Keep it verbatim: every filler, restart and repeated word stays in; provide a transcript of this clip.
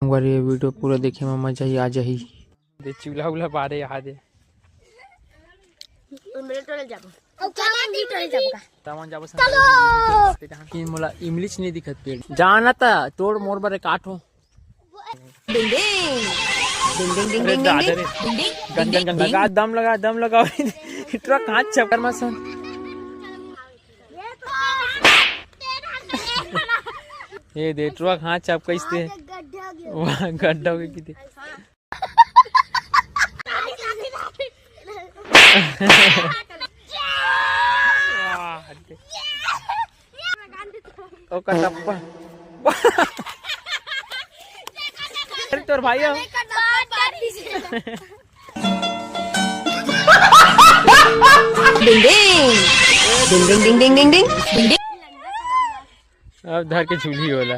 संगवारी, ये वीडियो पूरा देखे में मजा ही आ जाही। दे चूल्हा उल्हा बारे यहाँ दे। उन मेरे टोले जाबो। ओ, काला दी टोले जाबो का? तमन जाबो संग। चलो। कि मोला इमलीच नहीं दिखत पेड़। जाना ता तोड़ मोर बरे काटो। डिंग डिंग। डिंग डिंग डिंग अरे डिंग दादा डिंग। रे। डिंग डिंग। गन, गन, गन, लगा, दम लगा, दम लगा। ट्रक हाथ चक्कर में सुन। ये दे ट्रक हाथ चपकाइस ते। वाह, गड्ढा हो गया किते। वाह, हट दे। ओ कटप्पा। अरे तोर भाई हो। डिंग डिंग। डिंग डिंग डिंग डिंग डिंग डिंग। अब धर के झूली होला।